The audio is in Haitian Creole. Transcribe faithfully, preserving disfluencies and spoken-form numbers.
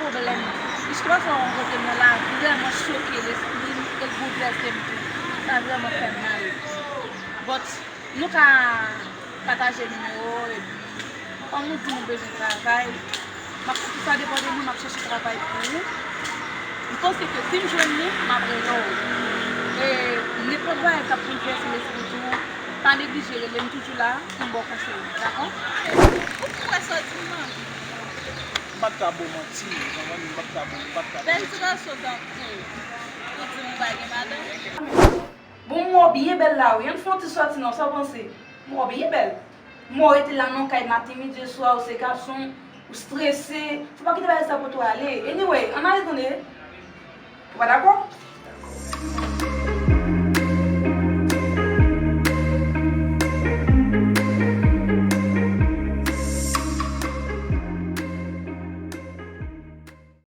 Pwoblèm. Istwa sa w rakonte m nan la vrèman choke lespri m e l boulvèse m tou. Sa vrèman fè m mal. But, nou ka pataje nimewo epi, kòm ou di nou bezwen travay, m ap, sa depann de mwen, m ap chèche travay pou ou. M panse ke si m jwenn li, m ap rele w. E nenpòt bagay k ap boulvèse lespri tou, pa neglije rele m, toujou la pou m ba w konsèy, dakò? Ou fou wè sa w di m nan? M pa t ka ba w manti, ou konprann? M pa t ka ba w, m pa t ka ba w manti. Bèl ti gason tankou ou di m ou pa gen madanm? Bon, m wè w byen bèl la wi. Ann fè yon ti sòti non, sa w panse? M wè w byen bèl. M wè w rete la nan kay maten, midi, swa, ou se gason, ou strese. Fò pa kite bagay sa pote w ale. Anyway, ann ale tande. Ou pa dakò?